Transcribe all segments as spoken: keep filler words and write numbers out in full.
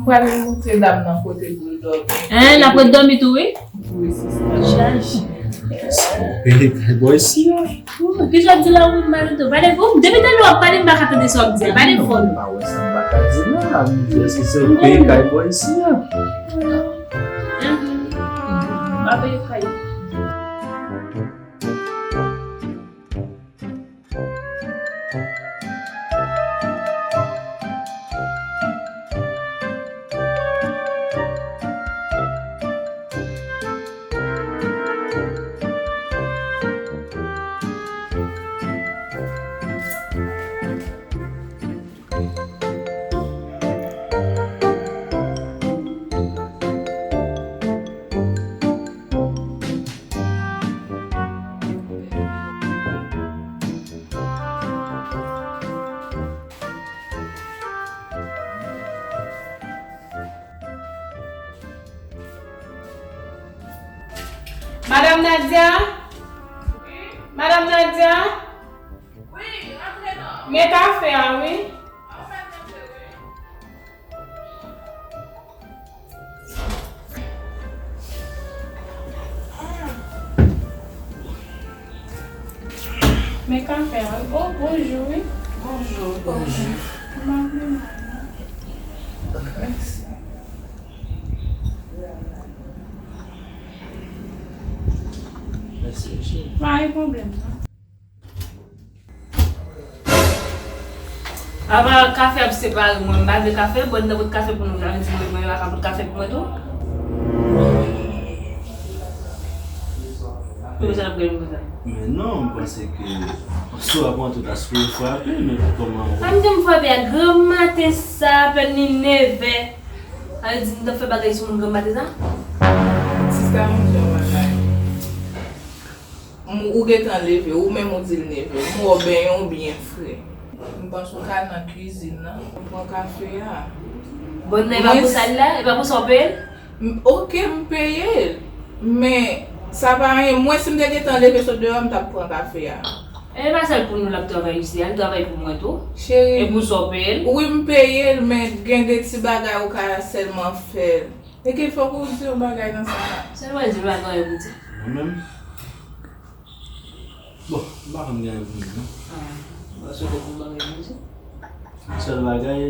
Pral montre dam nan kote pou l dòmi. Hein, l ap ret dòmi tou, wi? Wi, sista. Chaj. Peye kay bò isi a. Ki jan di la, ou mari tou? Pale, ou, depi talè w ap pale, m pa ka tande sa w ap di a. Pale fò non. M pa wè sa m pa ka di la. M di, èske se ou peye kay bò isi a? Mhm. M pa peye kay. Madam Nadia? Madam Nadia? Men kafe a, wi. Men kafe a, wi. Oh, bonjou, wi. Bonjou. Bonjou. M pa vle mal, non. Mèsi. Mèsi, cheri. Pa gen pwoblèm, non. Apa kafe ap separe mwen, m pa vle kafe, bon, nan pot kafe pou nou, sa vle di mwen, mwen pa ka pot kafe pou mwen tou? Poukisa n ap gade m konsa? Men non, m panse ke si w ap rantre, w ta sipoze frape, men kòman ou... Sa m di m frape a, granm maten sa, apèn li nevè. Sa vle di m t ap fè bagay sou moun granm maten sa? Sista, m di yon bagay. M, ou gentan leve, ou menm ou di l leve. M wè w benyen, w byen fre. M panse w ka nan kwizin nan. M pran kafe a. Bon, nan e pa pou sa l la? E pa pou sa w peye l? M, oke, m peye l. Men, sa pa anyen. Mwen, si m te gentan leve sot deyò, m t ap pran kafe a. E pa sèl pou nou l ap travay isi a, li travay pou mwen tou. Cheri. E pou sa w peye l? Wi, m peye l, men gen de ti bagay ou ka sèlman fè l. E ke fòk ou di yon bagay nan sa a. Sèl w al di l pa gen anyen pou di. Mwen menm? Bon, m pa konn gen anyen pou m di non. Ah, m pa swete gen yon bagay pou m di. Sèl bagay,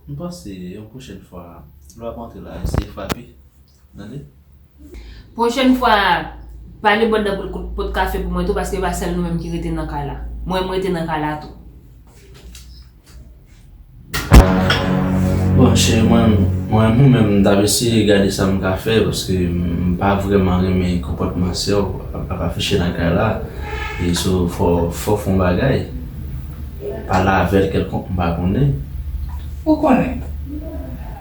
m panse yon pwochèn fwa, lè w ap antre la, eseye frape. Tande? Pwochèn fwa, pale bòt la pou l pot kafe pou mwen tou, paske e pa sèl nou menm ki rete nan kay la. Mwen, m rete nan kay la tou. Bon, cheri, mwen, mwen, mwen menm, m t ap eseye gade sa m ka fè, paske m pa vrèman renmen konpòtman sè w ap, ap afiche nan kay la. E so, fò, fò w fè yon bagay. Pale avè l kèlkonk, m pa konnen. Ou konnen.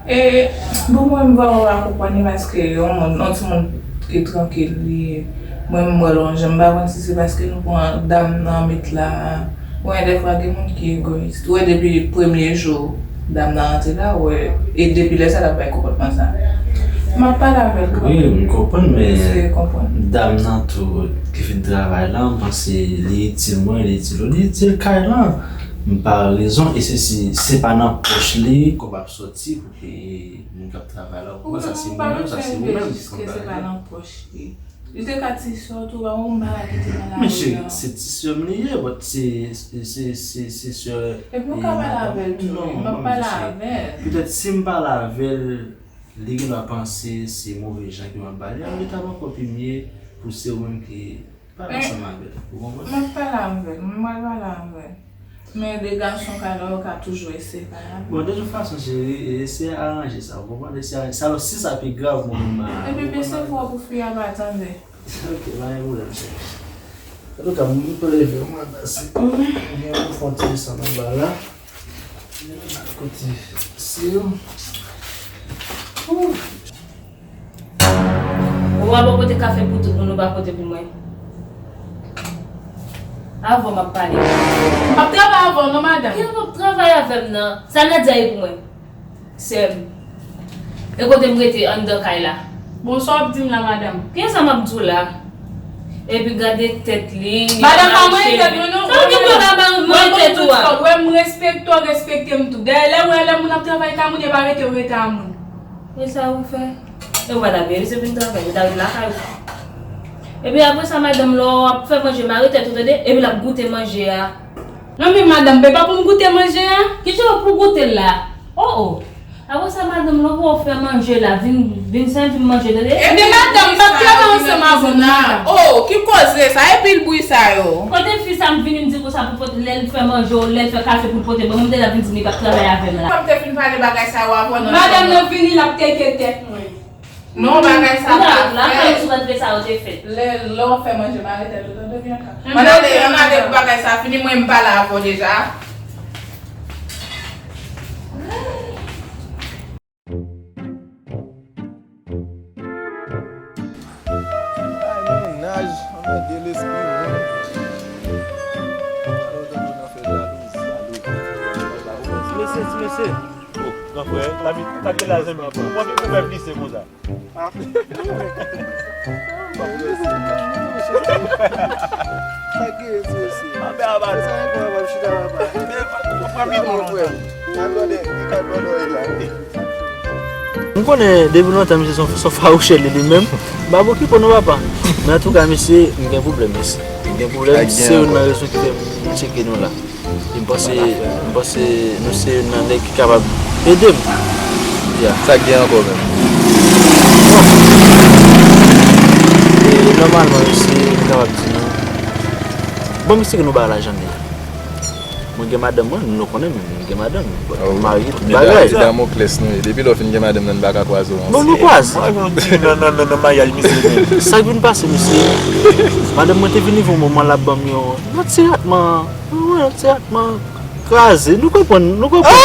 E, bon, mwen, m vrèman pa konprann li, paske yon moun, yon timoun ki trankil, li, mwen, m wè l yon jan, m pa konn si se paske nou pran dam nan met la. Ou wè, dèfwa, gen moun ki egoyis. Ou wè, depi premye jou dam nan rantre la, ou wè, e depi lè sa l ap bay konpòtman sa. M ap pale avè l kanmenm. Wi, m konprann, men dam nan tou ki fin travay la, m panse li itil mwen, li itil ou, li itil kay lan. M pa rezon, e se, si se pa nan pòch li kòb ap sòti pou peye moun k ap travay la. Ou konprann sa, se mwen menm, sa se ou menm ki konn bagay la. Li te ka ti sè w tou, pa yon bagay ki te nan lari an. Men cheri, se ti sè m li ye, but se, se, se, se, se sè... Epi w ka pale avè l tou, wi. M ap pale avè l. Petèt si m pale avè l, li gendwa panse se move jan ke m ap pale a, li t ap ankò pi mye pou se ou menm ki pale ansanm avè l. Ou konprann? M ap pale avè l, m pral pale avè l. Men de gason ka la, ou ka toujou eseye pale avè l. Bon, de tout fason, cheri, eseye aranje sa, ou konprann? Eseye aranje sa. Alò, si sa pi grav, mwen menm, a... Epi, bese vwa pou fi a pa tande. Ok, pa gen pwoblèm, cheri. Antouka, m pou leve, mwen, pase. Gen yon fon ti desann anba la. Kote si yo. Ou pa pote kafe pou tout moun, ou pa pote pou mwen. Avè w m ap pale. M ap travay avè w non, madanm. Ki w ap travay avè m nan? Sa Nadia ye pou mwen? Sè m. E kote m rete anndan kay la? Bon, sa w ap di m la, madanm? Ki sa m ap di w la? Epi gade tèt li, li mache. Madanm, pa mwen tèt mwen non. Sa w gen pou w ka mwen tèt ou a? Wè m respekte w, respekte m tou. Dayè, lè w wè lè moun ap travay ka moun, e pa rete w rete a moun. E sa ou fè? E ou pa ta byen, misye vin travay, li ta vin lakay ou. Epi apre sa, madanm, lè w ap fè manje, mare tèt ou, tande, epi l ap goute manje a. Non, men madanm, men pa pou m goute manje a. Kijan w pou goute l la? Oh, oh. Apre sa, madanm, lè w fè manje la, vin, vin sèvi m manje, tande. Ebyen, madanm, m ap travay ansanm avè w, madanm. Oh, ki koze sa? E pil bri sa yo? Kote fi sa m vini, m di konsa pou pote, lè l fè manje, lè l fè kafe pou l pote ban mwen, m te la vin di li p ap travay avè m la. Kòm te fin pale bagay sa yo avè w nan chanm nan. Madanm nan vini, l ap teke tèt mwen. Non, bagay sa pa fèt. Lakay ou sou rantre sa yo te fèt. Lè, lè w fè manje, mare tèt ou, tande, Bianca. Ann ale, ann ale pou bagay sa fini, mwen m pale avè w deja. Ay, mennaj, anmède lespri moun. Ti mesye, ti mesye. Oh, gran frè, lavi, sa k gen la, zanmi? Ou anvi pou fè plis konsa? Sa k gen, ti mesye? Sa k gen, ti mesye? Sa k gen, papa? Sa k gen, papa? M konnen depi lontan misye se yon, se yon fawouchè li, li menm. M pa okipe w non, papa. Men antouka, mesye, m gen pwoblèm, mesye. M gen pwoblèm, se youn nan rezon ki fè m tcheke nou la. E m panse, m panse nou se youn nan nèg ki kapab ede m. Ya. Sa k gen ankò menm? Bon. E nòmalman, mesye, m kapab di nou, bon, mesye, ke nou ba lajan li. Mwen gen madanm mwen, nou konnen, mwen gen madanm, bon, nou marye, tout bagay. Ti Damoklès nou ye. Depi lè w fin gen madanm nan, n pa ka kwaze w ansanm. Bon, nou kwaze. Mwen, mwen di nan, nan, nan, nan maryaj misye menm. Sa k vin pase, mesye? Madanm mwen te vin rive yon moman, l ap ban m yon, yon ti ratman, yon ti ratman kraze. Nou konprann, nou konprann.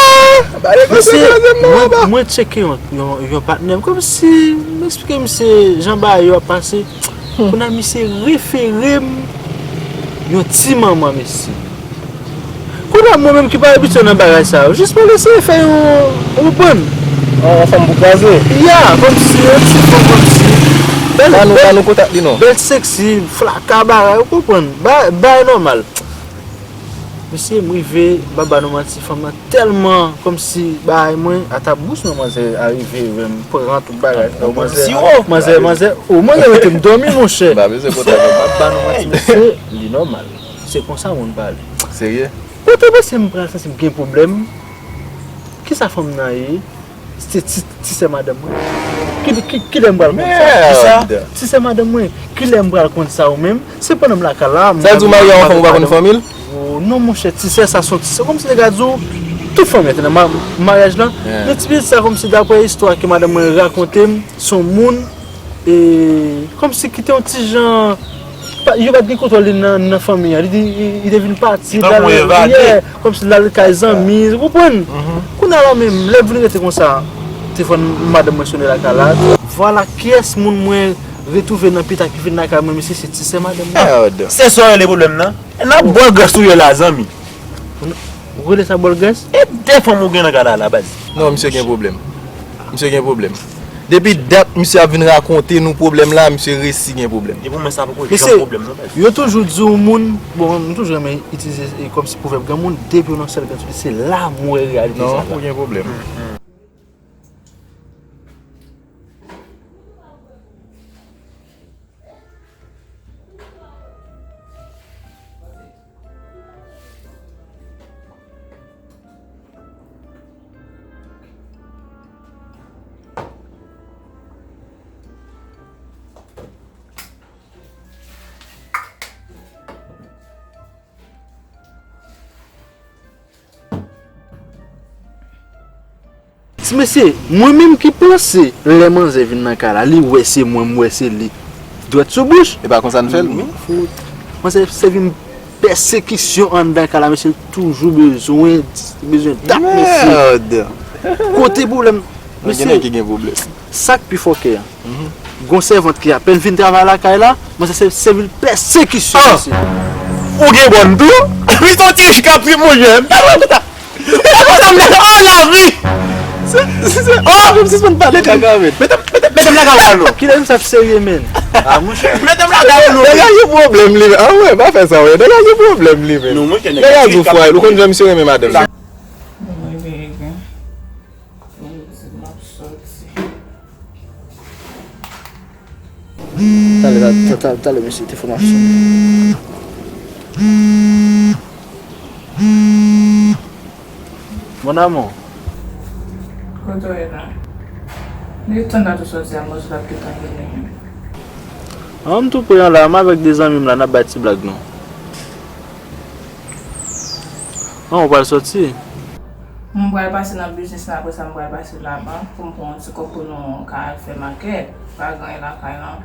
Mesye, mwen, mwen tcheke yon, yon, yon patnè m, kòmsi, m eksplike misye jan bagay yo ap pase. Kounye a misye refere m yon ti manman, mesye. Kounye a mwen menm ki pa abitye nan bagay sa yo, jis mwen eseye fè yon, ou konprann? Yon, yon fanm pou kwaze. Ya, kòmsi, yon ti fanm, kòmsi. Bèl, ba nou, ba nou kontak li non. Bèl seksi, flaka bagay, ou konprann? Ba, bagay nòmal. Mesye, m rive, m pa ba nou manti, fanm nan tèlman kòmsi bagay mwen, ata bous mwen manzè arive, men m pran tout bagay. Manzè, manzè, manzè, o, manzè mete m dòmi, monchè. M pa bezwen kontak li. M pa ba nou manti, mesye, li nòmal. Se konsa moun pale. Serye? Ou te panse m pral santi m gen pwoblèm? Kisa fanm nan ye? Se ti, ti sè madanm mwen. Ki, ki, kilè m pral konn sa? Mèd! Ti sè madanm mwen. Kilè m pral konn sa ou menm? Se pandan m lakay la, m... Sa di w marye a yon fanm ou pa konn fanmi l? Oh, non, monchè, ti sè sa se yon ti sè. Kòmsi nèg la di w, tout fanmi an te nan ma-, maryaj lan. Men ti pitit sa, kòmsi daprè istwa ke madanm mwen rakonte m, se yon moun, e, kòmsi ki te yon ti jan, pa, yo pa t gen kontwòl li nan, nan fanmi an. Li, li, li te vin pati, li t al, yeah, kòmsi l al kay zanmi, ou konprann? Kounye a la menm, lè l vin rete konsa, telefòn madanm mwen sone lakay la. Vwala kiyès moun mwen retwouve nan pita ki vin lakay mwen, mesye, se ti sè madanm mwen. Mèd! Se sa w rele pwoblèm nan? N ap bòlgès ou ye la, zanmi. Ou rele sa bòlgès? E de fanm ou gen nan kay la, la, baz? Non, misye gen pwoblèm. Misye gen pwoblèm. Depi dat misye ap vin rakonte nou pwoblèm la, misye resi gen pwoblèm. E pou mwen sa poko janm pwoblèm non, baz. Yo toujou di yon moun, bon, m toujou renmen itilize, e, kòmsi pwovèb granmoun, depi w nan sèl grann sou li, se la m wè reyalite sa. Non, ou gen pwoblèm. Ti mesye, mwen menm ki panse lè manzè vin nan kay la, li wè se mwen, m wè se li. Dwèt sou bouch. E pa konsa n fè l, wi. Manzè sèvi m pèsekisyon anndan kay la, mesye, l toujou bezwen, bezwen dat, mesye. Mèd! Kote pwoblèm? Mesye, gen nèg ki gen pwoblèm. Sa k pi fòkè a. Gon sèvant ki apèn fin travay lakay la, manzè se sèvi l pèsekisyon, mesye. Ou gen bòn tou? Li soti chika pi mouye. Mèt konsa, mèt, oh, lavi! Se, se, se, oh, menm sispann pale, Gaga, men. Mete m, mete m, mete m lakay ou non. Kilè m sa ap serye, men? Ah, monchè. Mete m lakay ou non. Nèg la gen pwoblèm, li, men. Ah, wè, pa fè sa, wè. Nèg la gen pwoblèm, li, men. Non, monchè, nèg la di w fwa, ou konn jan misye renmen madanm li. Mwen veye gen. Mwen di m ap soti. Talè, ta- ta- ta- talè, mesye, telefòn ap sonnen. Mon amour. Kote w ye la? Li tann dat ou soti a, m panse l ap gentan vini. An, m tou pre an la, m avèk de zanmi m la, n ap bay ti blag nou. An, ou pral soti? M pral pase nan biznis la, apre sa m pral pase labank pou m pran yon ti kòb pou nou ka al fè makèt. Pa gen anyen lakay lan.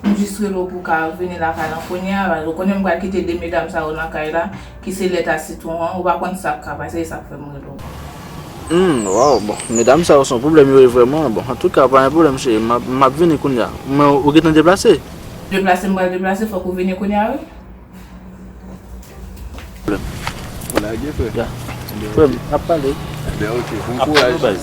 M jis rele w pou w ka vini lakay lan kounye a, paske ou konnen m pral kite de medam sa yo nan kay la, ki se lèt a sitwon an, ou pa konn sa k ka pase, e sa k fè m rele w. Hmm, waw, bon, medam sa yo se yon pwoblèm yo ye vrèman. Bon, antouka, pa gen pwoblèm, cheri, m ap, m ap vini kounye a. Men ou gentan deplase? Deplase, m pral deplase, fòk ou vini kounye a, wi. Ou lage, frè? Ya. Frè m, n ap pale. Ebyen, ok, bon kouraj. Ap pale, baz.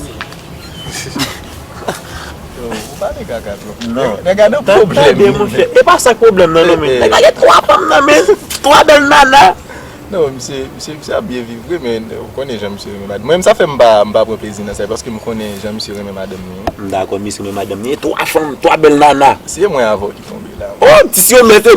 Yo, ou pale kaka twòp. Non. Nèg la nan pwoblèm. Tande, monchè. E pa sa k pwoblèm nan, non, men. Eh, eh. Nèg la gen twa fanm nan, men. Twa bèl nana. Non, misye, misye, misye ap byen viv vre, men ou konnen jan misye renmen madanm. Mwen menm, sa fè m pa, m pa pran plezi nan sa, paske m konnen jan misye renmen madanm li, wi. M dakò, misye renmen madanm li. E twa fanm, twa bèl nana. Se mwen avè w ki tonbe la. Oh, ti yo mete.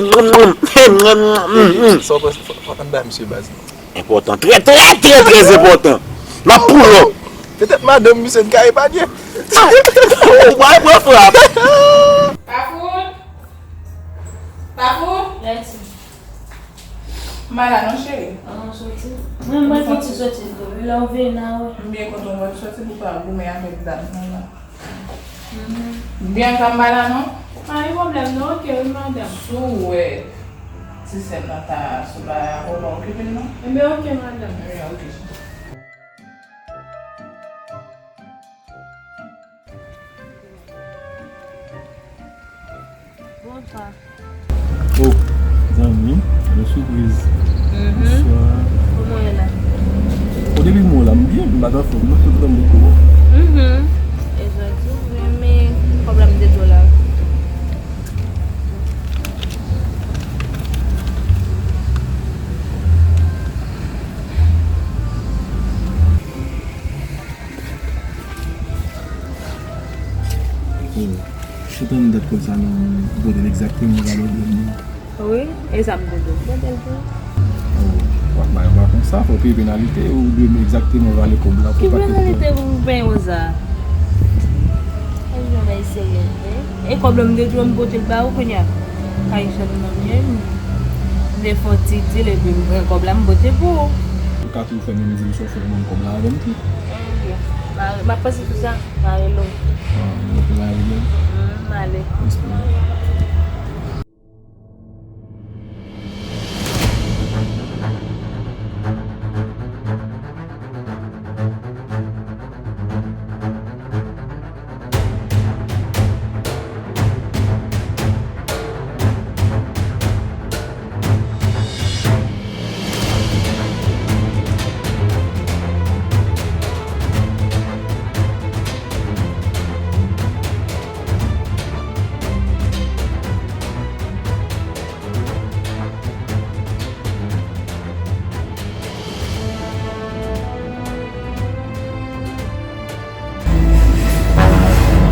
Sa w panse, fò, fò ann ba misye baz non. Enpòtan, trè, trè, trè, trè enpòtan. M ap pull up. Petèt madanm misye n ka epanye. Ou pa pran frap. Kafou! Kafou! Lèti. M pa la non, cheri. An, soti. Mwen, mwen fè ti soti tou. Lè w vini la, wè. M byen kontan w soti pou pa goumen avèk dam nan la. Mhm. Byen, ka m pa la non? Pa gen pwoblèm non, ok, wi, madanm. Si w wè ti sè m nan ta sou bagay avè w, pa okipe l non. Ebyen, ok, madanm. Ebyen, ok. Bonswa. Oh, zanmi, yon sipriz. Mhm. Bonswa. Kòman w ye la? Bon, depi m wè w la, m byen, m pa t anfòm, non, tout tann de kou. Mhm. E jodi, men, men, kòb la m te di w la. Hmm. Ou tann dat kòb sa nan, ou pote l egzakteman valè kòb nan? Wi, e sa m pote l. Pote l tou. Oh, w ap bay, w ap konsa, fò w peye penalite, ou dwe egzakteman valè kòb la pou pa kite. Ki penalite pou m peye konsa? Ay, yon bagay serye, wi. E kòb la m te di w m pote l ba ou kounye a. Kay jèn nan m ye, m vle fè yon ti dil epi m pran kòb la m pote pou ou. Ou ka tou fè menm dil sa w fè ban m kòb la avè m tou. Ok. M a, m ap panse sou sa, m a rele w. Ah, ou la rele m? Mm, m ale. Respè.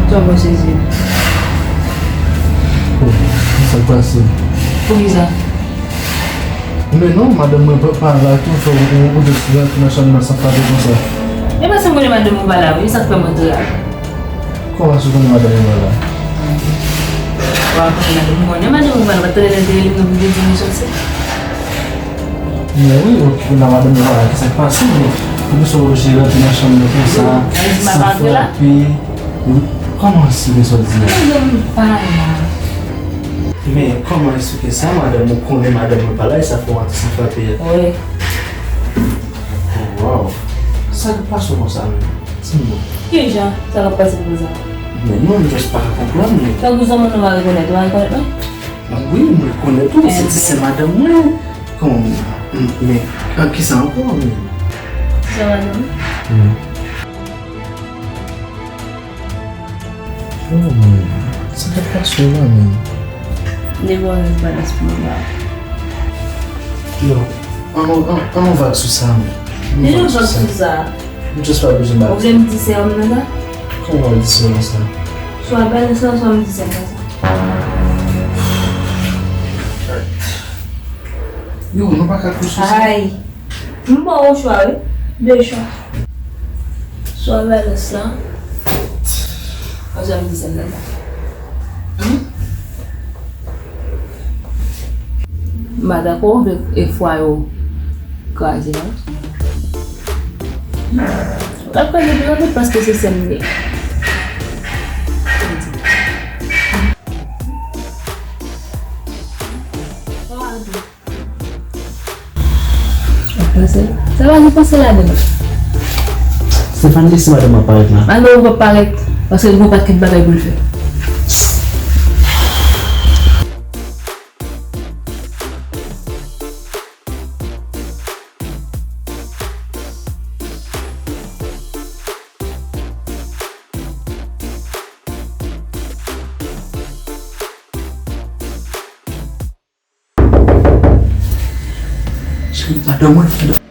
Sa w panse, Zil? Oh, sa k pase? Poukisa? Men non, madanm mwen pa, pa la tou, fò ou, ou, ou jis rantre nan chanm nan san frape konsa. E paske m konnen madanm ou pa la, wi, sa k fè m antre a. Kòman si w konnen madanm ou pa la? Wa konnen madanm, m konnen madanm ou pa la, pa t tande lè l te rele m nan pou l te di m li soti. Men wi, ok, la madanm nan pa la, kisa k pase, men poukisa w oblije rantre nan chanm nan konsa, san frape? Kòman eksplike sa w di a? Madanm pa la. Men kòman eksplike sa, madanm ou konnen madanm mwen pa la, e sa fè w rantre san frape a? Wi. Oh, wow. Sa k ap pase w konsa menm? Di m non. Kijan sa k ap pase m konsa? Men non, m just pa ka konprann, men. Tankou zanmi w, nou pa rekonèt, ou pa rekonèt mwen? Wi, m rekonèt ou, se ti sè madanm mwen. Kòman, m, men, an kisa ankò, men? Ti sè madanm? Wi. Oh, men, sa k ap pase w la, men? Depi w wè m pa dans pou mwen la. Yo, an, an, an, an vag sou sa, men. Depi w vag sou sa. M just pa bezwen ba. Ou vle m di sè w nan sa? Kòman w di sè w nan sa? Swa balans lan, swa m di sèl konsa. Yo, nou pa ka konsa. Ay. M ba w yon chwa, wi. De chwa. Swa balans lan, swa m di sèl konsa. M pa dakò avèk e fwa yo kraze la. L ap kraze pi rapid paske se sè m li ye. Sa pa gen panse ladan. Stéphanie, lese madanm mwen parèt la. Madanm ou p ap parèt, paske l gen yon pakèt bagay pou l fè. Cheri, pa dòmi.